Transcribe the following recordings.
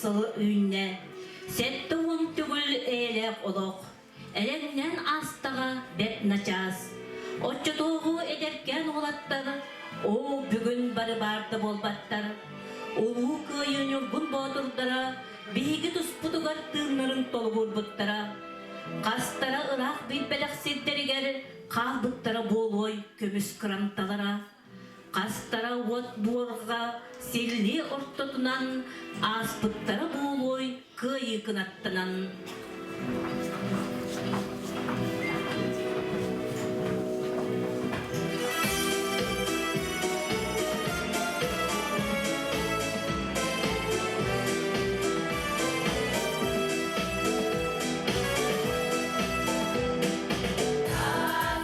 сыл үүннэ. 70 төгүл эйэлээх олох. Элэҥнээн аастаҕа бэрт начаас. Оччотооҕу эдэркээн уолаттар, оо, бүгүн бары баар да буолбаттар. Улуу Кыайыы Ньургун боотурдара биһиги туспутугар тыыннарын толугурбуттара. Хастара ыраах билбэтэх сирдэригэр хаалбыттара буолуой көмүс кырамталара. Хастара уот буорга силлиэ ортотунан ааспыттара буолуой кыайыы кынаттанан.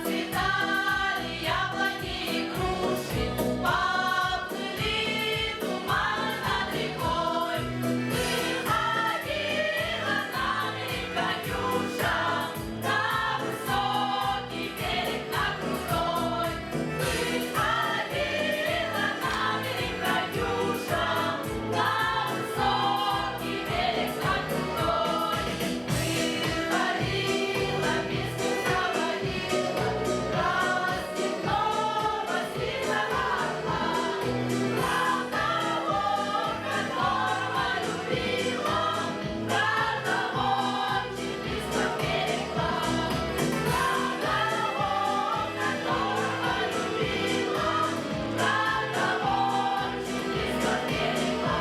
Расцветали яблони и груши, поплыли туманы над рекой. Выходила на берег Катюша, на высокий берег, на крутой. Выходила на берег Катюша, на высокий берег, на крутой. Выходила, песню заводила про степного сизого орла, про того, которого любила, про того чекиста берегла, про того, которого любила, про того чекиста берегла.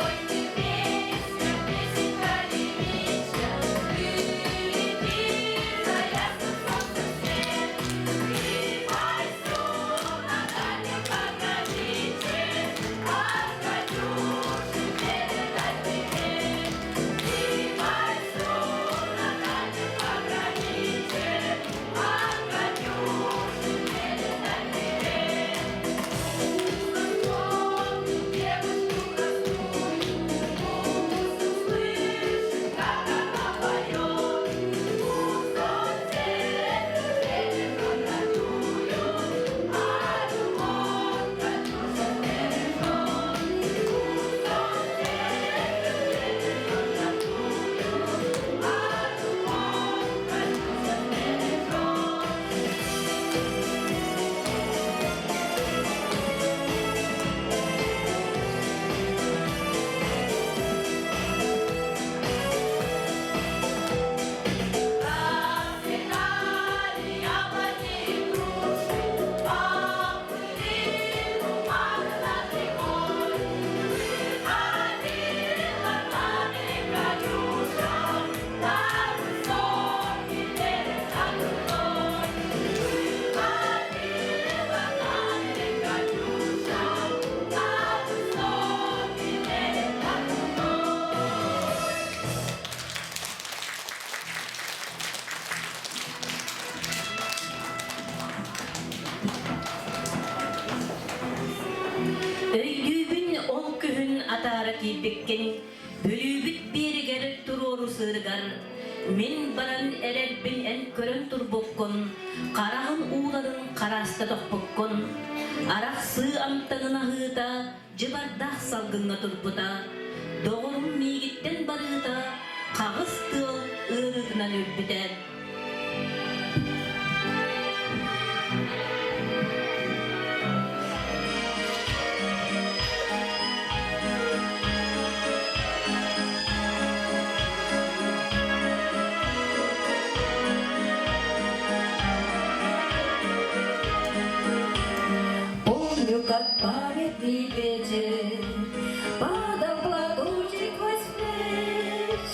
Ой, ты песня, песенка девичья, ты лети за ясным солнцем вслед. Ты войсю на дальнем пограничье, от Катюши передай привет. Ты войсю на дальнем пограничье, от Катюши передай привет. Вспомнит девушку простую, пусть услышит, как она поет. Пусть он сердце ветер родную, а любовь Катюша сбережет. Пусть он сердце ветер родную, а любовь Катюша сбережет. Расцветали яблони и груши, поплыли туманы над рекой. Выходила на берег Катюша, на высокий берег, на крутой. Выходила на берег Катюша, на высокий берег, на крутой. Өйдүүбүн ол күһүн атаара киирбиккин, Бүлүүбүт биэригэр туруору сыырыгар, мин баран эрэрбин эн көрөн турбуккун, хараҕын ууларын харааста тохпуккун, арахсыы амтанын аһыыта дьыбардаах салгыҥҥа турбута, доҕорум миигиттэн барыыта хаҕыс тыал ыарыытынан өлбүтэ. Помню, как памятный вечер Падал платочек сквозь плеч,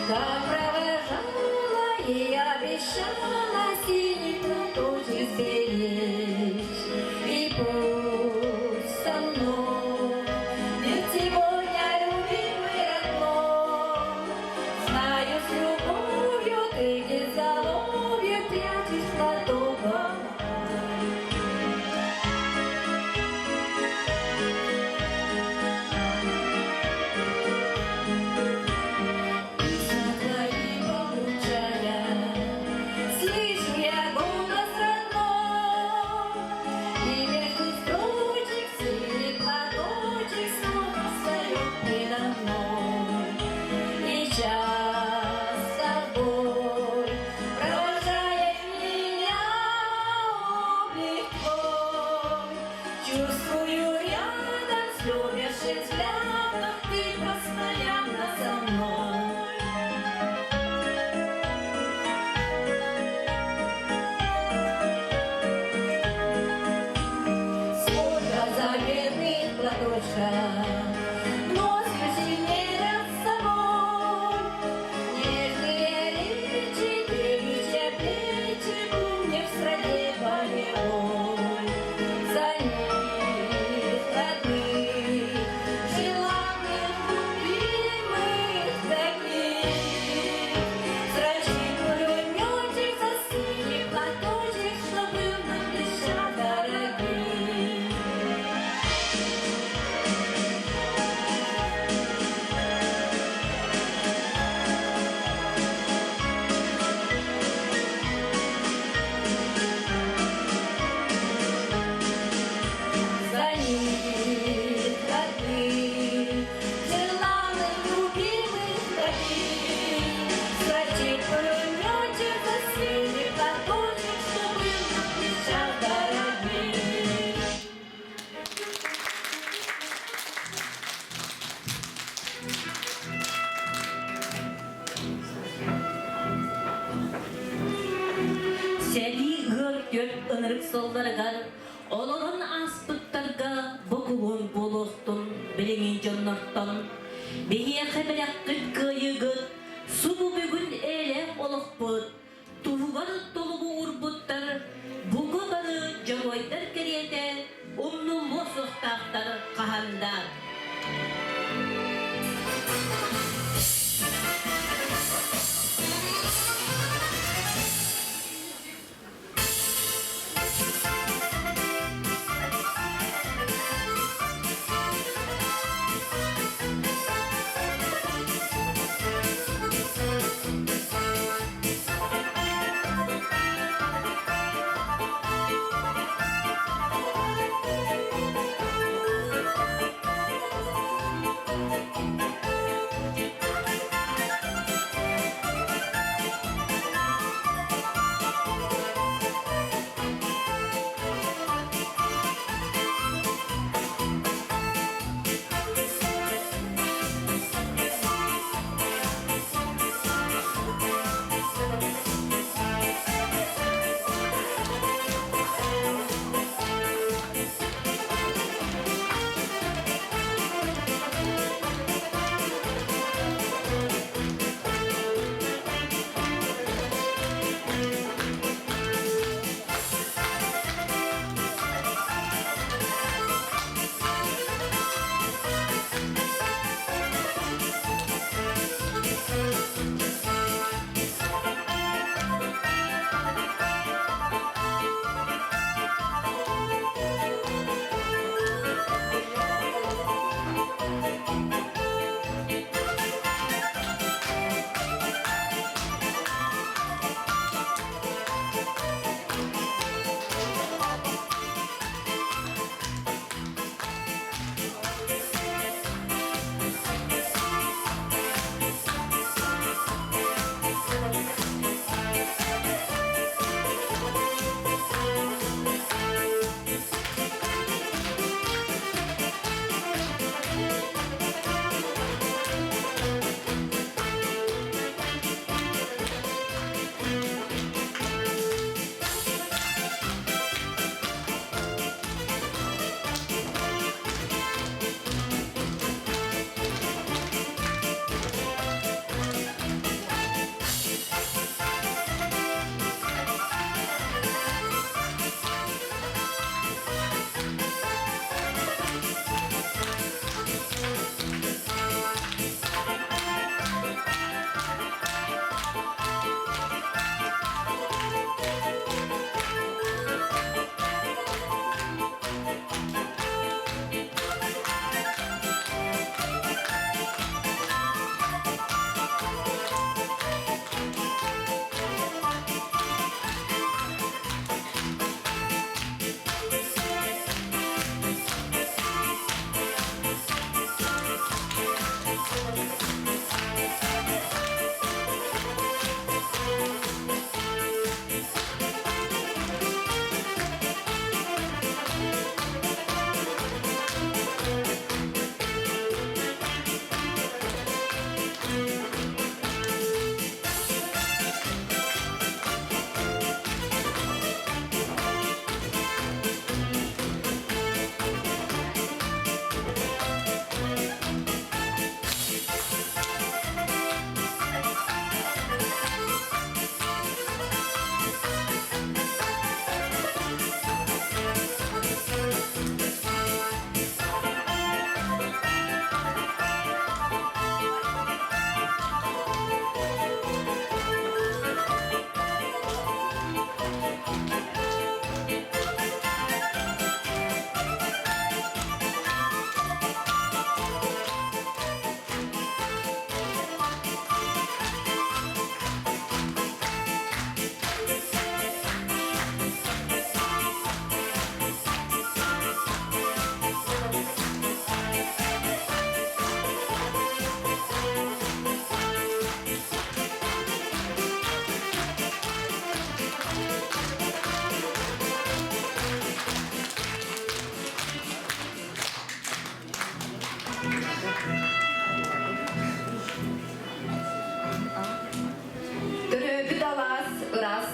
Как провожала и обещала Синий платочек сберечь. И пусть со мной Нет сегодня любимый родной, Знаю, с любовью ты к изголовью Прячешь платок мой. Чувствую рядом с любящим взглядом, ты постоянно со мной. Сколько заветных платочков носишь сильнее с собой. Нежные речи, девичьи плечи, мне в стране боевой. За них родных, желанных, любимых таких. Строчи пулеметчик за синий платочек, что был на плечах дорогих. За них родных, желанных, любимых таких. Строчит пулеметчик за синий платочек, что был на плечах дорогих. Сэрии ыар түөрт ынырык сылларыгар олорон ааспыттарга бокулуон буолуохтун билиҥҥи дьоннортон биһиэхэ бэлэххит кыайыыгыт субу бүгүн эйэлээх олохпут туһугар толугу уурбуттар бука бары дьоруойдар кэриэтэ умнуллуо суохтаахтар хаһан да.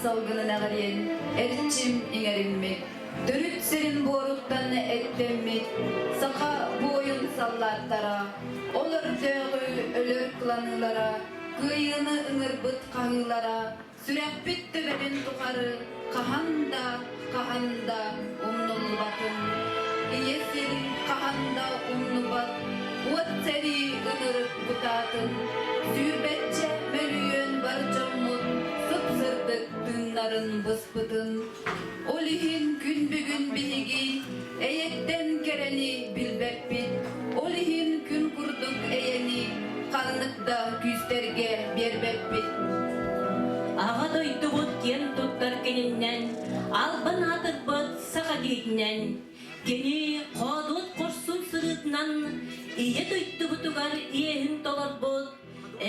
салгынын эҕириэн эрчим иҥэриммит, төрүт сирин буоруттан эттэммит саха буойун саллааттара, ол өрдөөҕү өлөр кыланыылара, кыайыыны ыҥырбыт хаһыылара сүрэхпит төбөтүн тухары хаһан да, хаһан да умнуллубатын. Ийэ сир хаһан да умнубат, уот сэрии ынырык кутаатын, сүүрбэччэ мөлүйүөн бар дьоммут сып-сырдык тыыннарын быспытын. Ол иһин күн бүгүн биһиги эйэттэн кэрэни билбэппит, ол иһин күн курдук эйэни ханнык да күүстэргэ биэрбэппит. Аҕа дойдубут киэн туттар кининнэн, албан аатырбыт саха киһитинэн, кини хоодуот хорсун сырыытынан ийэ дойдубутугар иэһин толорбут,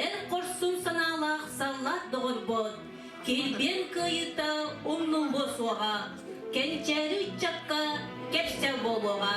эр хорсун санаалаах саллаат доҕорбут, килбиэн кыайыыта умнуллуо суоҕа, кэнчээри ыччакка кэпсэл буолуоҕа.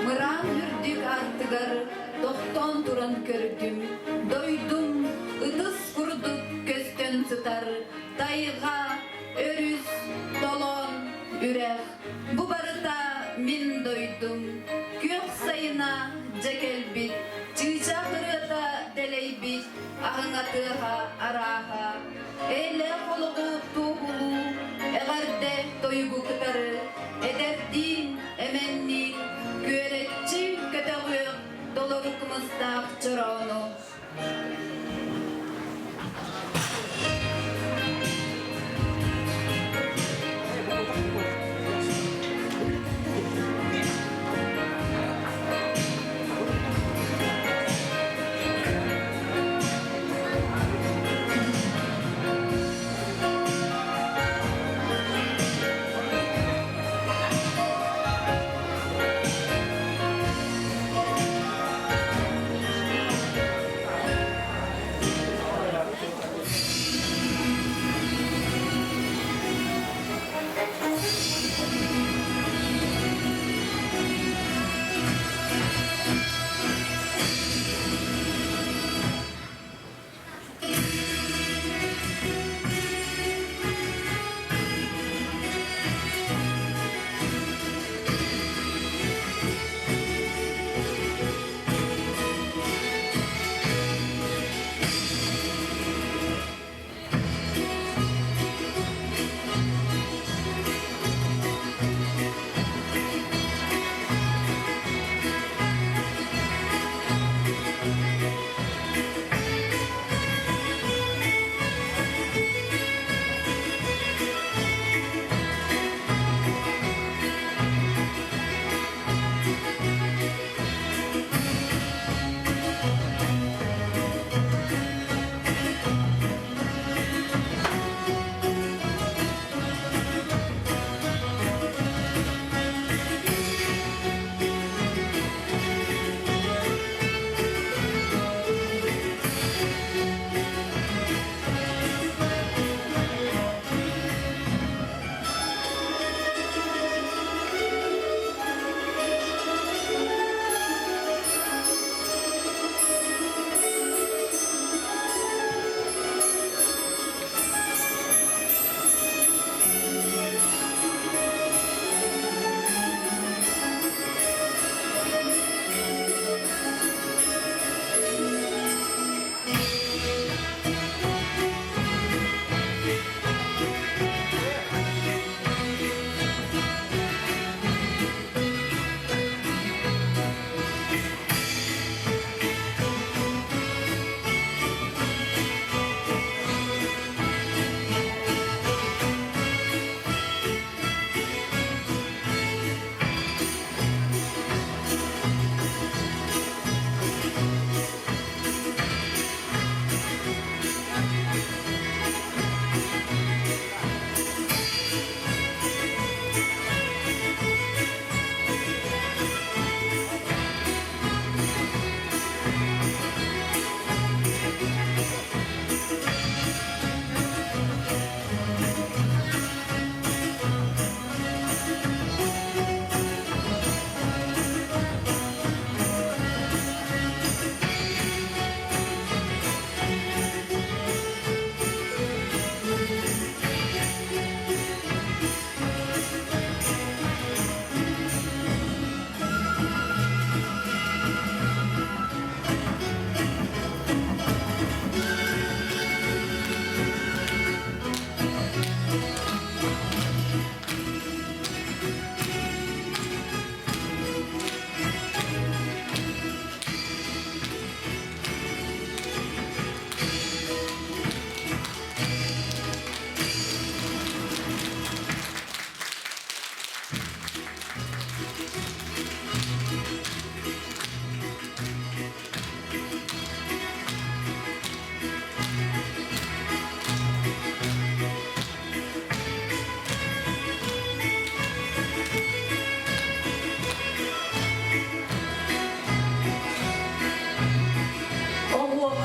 Мыраан үрдүк артыгар тохтоон туран көрдүм, дойдум ытыс курдук көстөн сытар, тайҕа, өрүс, толоон, үрэх. Бу барыта мин дойдум, күөх сайына дьэ кэлбит, чыычаах ырыата дэлэйбит, аһыҥа тыаһа арааһа. Эйэлээх олоҕу туоһулуу, эҕэрдэ тойугу кытары, эдэрдиин, эмэнниин, күөрэччи көтөҕүөх толору кымыстаах чороону.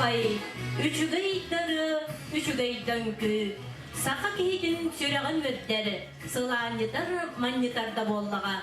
Оһуохай, үчүгэй да ырыа, үчүгэй да үҥкүү. Саха киһитин сүрэҕин үөрдэр, сылаанньытар, манньытар да буоллаҕа.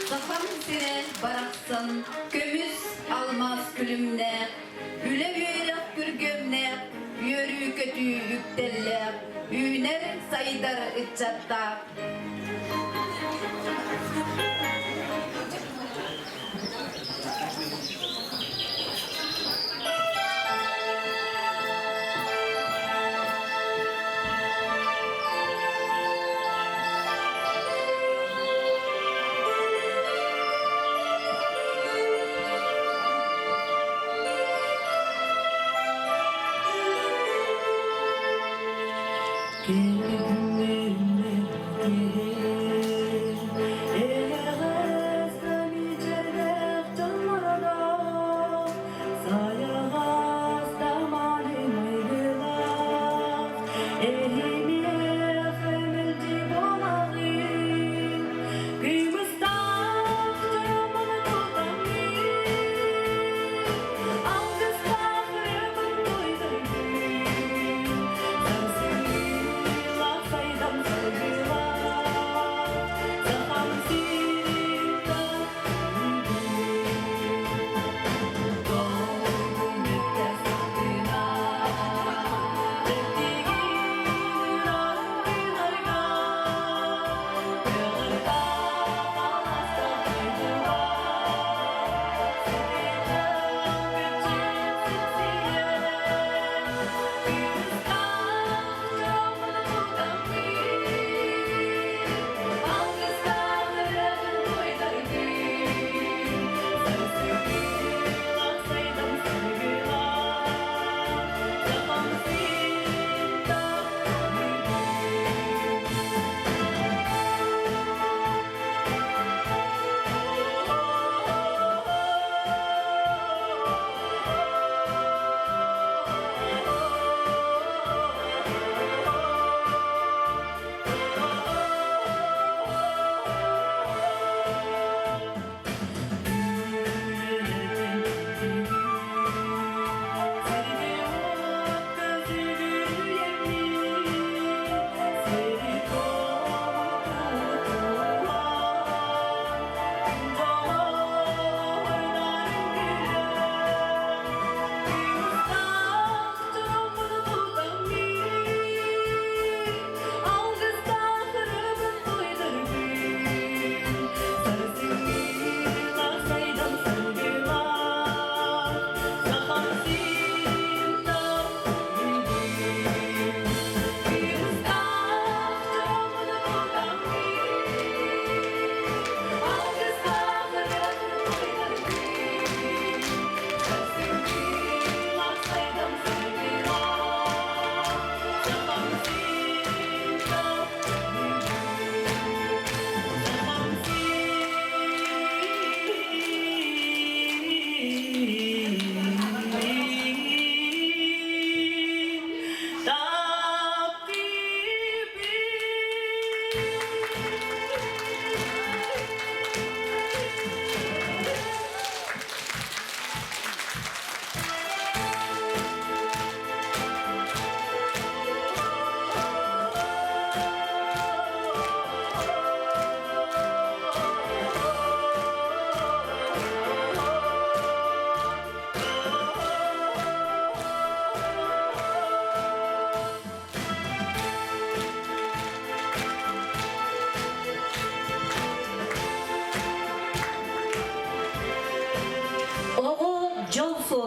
Сахам сирэ барахсан көмүс алмаас күлүмнээх, үлэ-үөрэх күргүөмнээх, үөрүү-көтүү үктэллээх, үүнэр-сайдар ыччаттаах. Кэлэ күннэринэн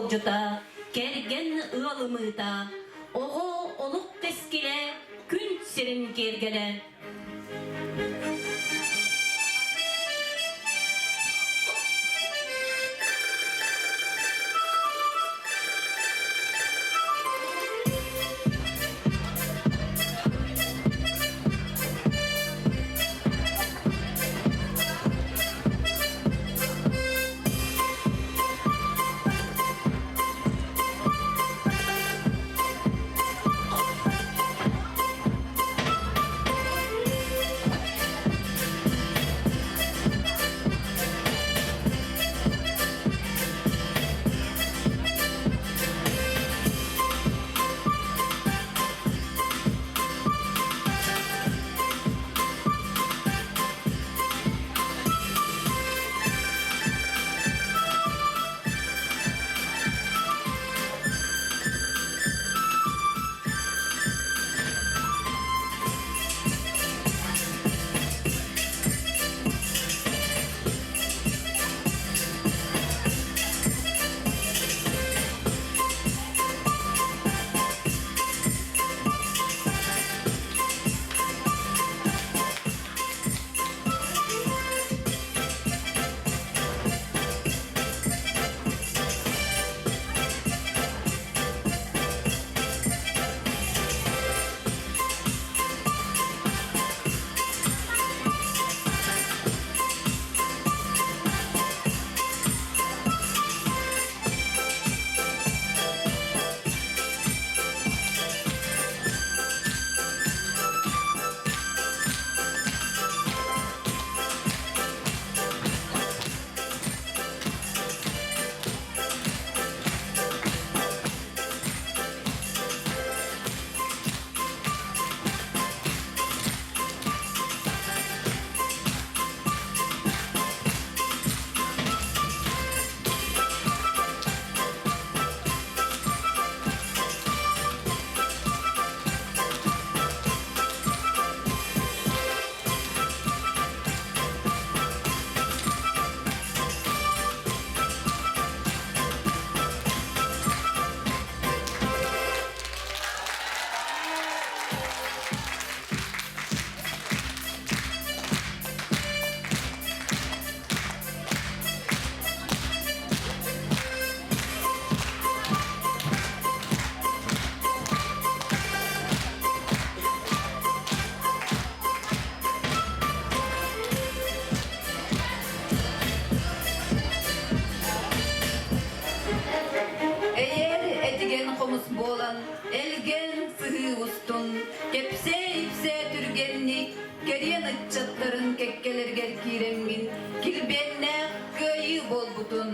Суолдьута, кэргэн ыал ымыыта, оҕо олук кэскилэ, күн сирин киэргэлэ. Эйэр этигэн хомус буолан, элгэн сыһыы устун, кэпсээ-ипсээ түргэнник, кэриэн ыччаттарын кэккэлэригэр киирэммин, килбиэннээх кыайыы буолбутун.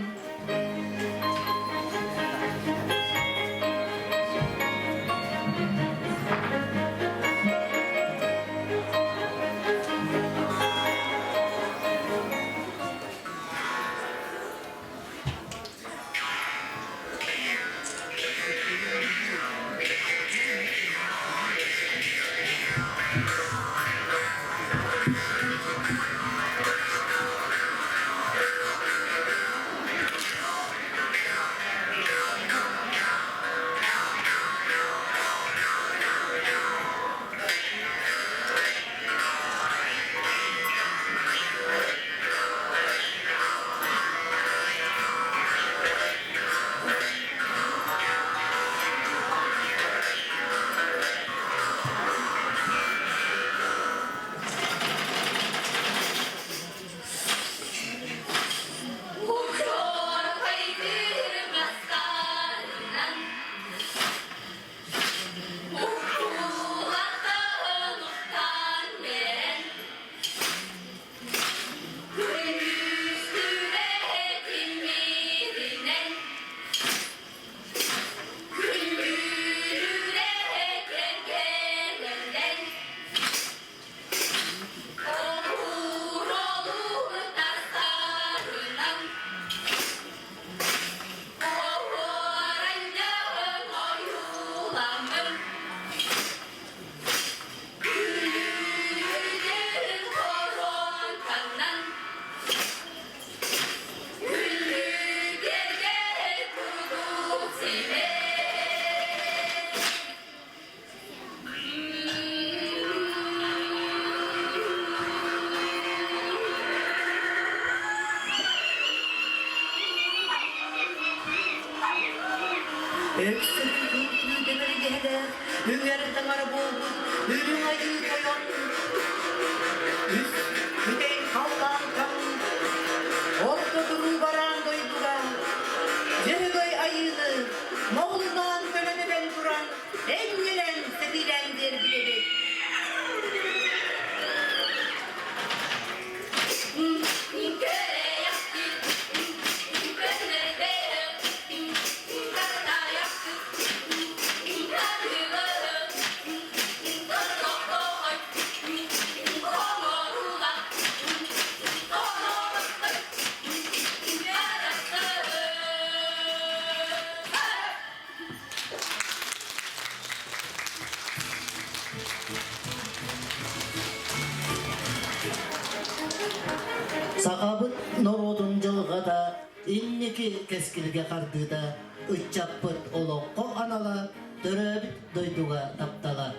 Өксөкү күүтэ бэргэһэлээх, үҥэр таҥара буолбут үрүҥ айыы тойон үс бүтэй халлаантан орто туруу бараан дойдуга Дьөһөгөй айыыны моҕулунаан көлөн эбэн туран энньэлээн сэтиилээн биэрбит эбит. Сахабыт норуотун дьылҕата инники кэскилгэ хардыыта, ыччаппыт олоххо анала, төрөөбүт дойдуга таптала.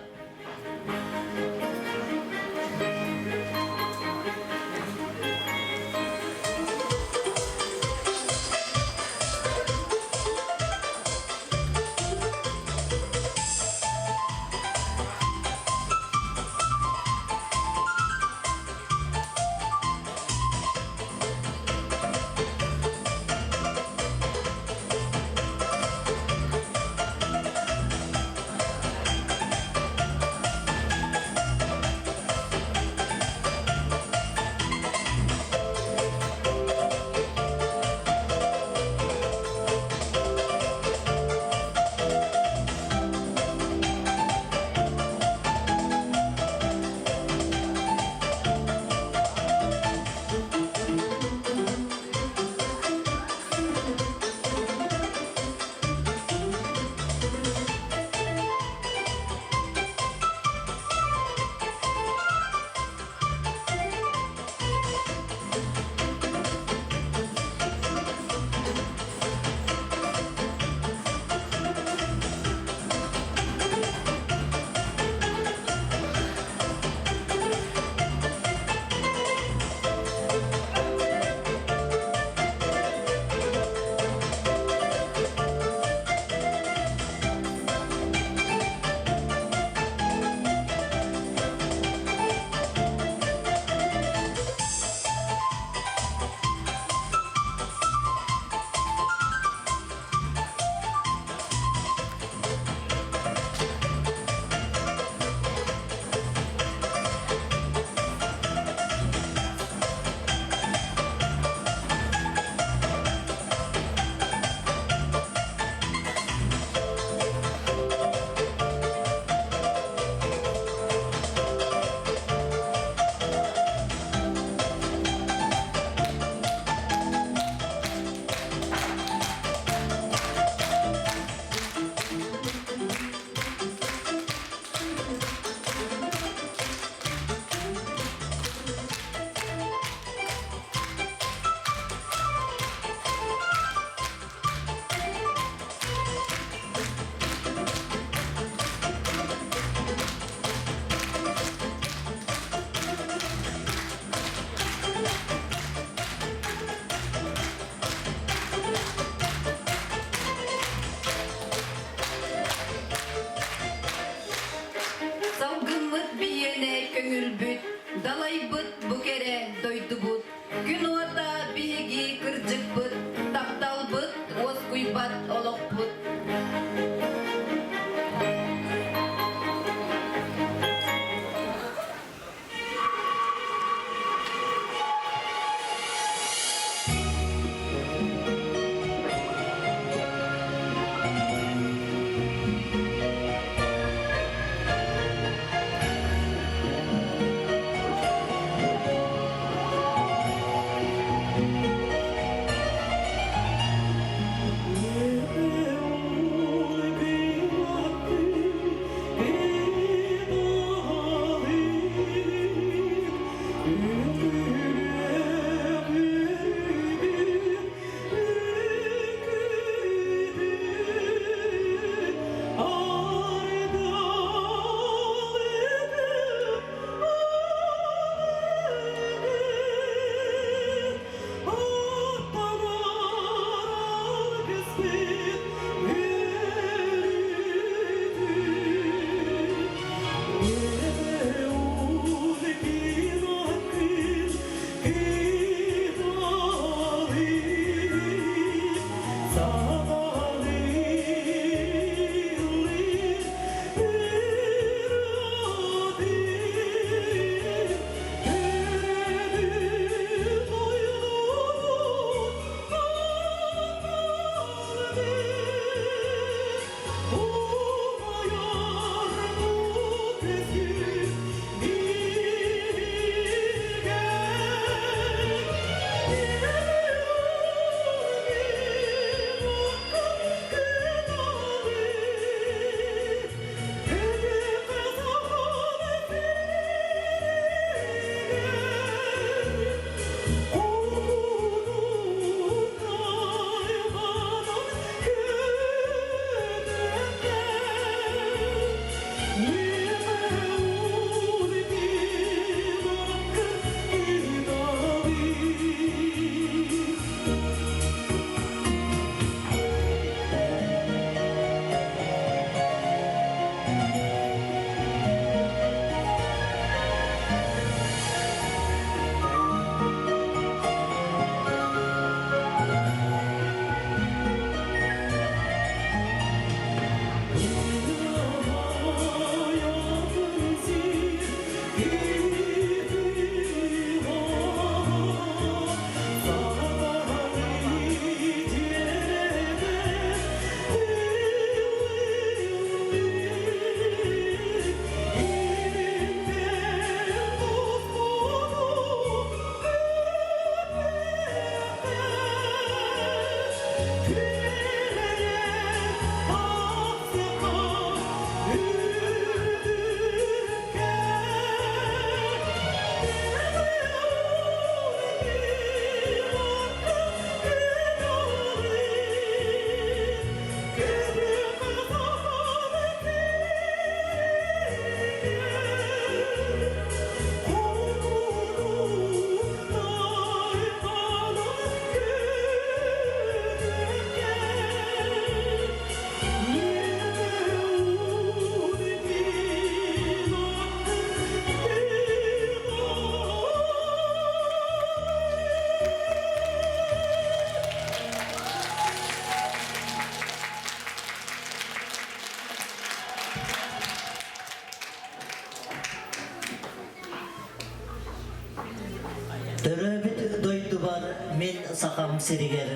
дойдубар мин Сахам сиригэр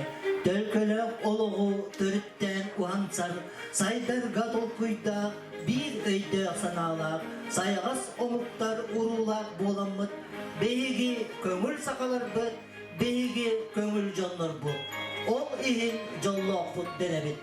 төлкөлөөх олоҕу төрүттээн уһансар, сайдарга толкуйдаах, биир өйдөөх-санаалаах, сайаҕас омуктар уруулаах буоламмыт, биһиги көҥүл сахаларбыт, биһиги көҥүл дьоннорбут. Ол иһин дьоллоохпут дэнэбит.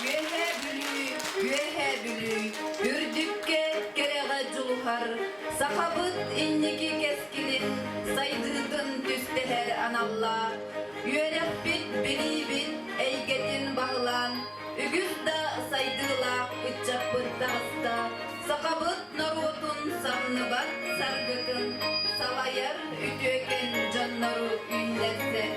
Үөһээ Бүлүү, Үөһээ Бүлүү, үрдүккэ, кэрэҕэ дьулуһар, сахабыт инники кэскилин, сайдыытын түстэһэр аналлаах, үөрэхпит, билиибит эйгэтин баһылаан, үгүс да сайдыылаах ыччаппыт таҕыста, сахабыт норуотун самныбат саргытын салайар үтүөкэн дьоннору үүннэрсэр.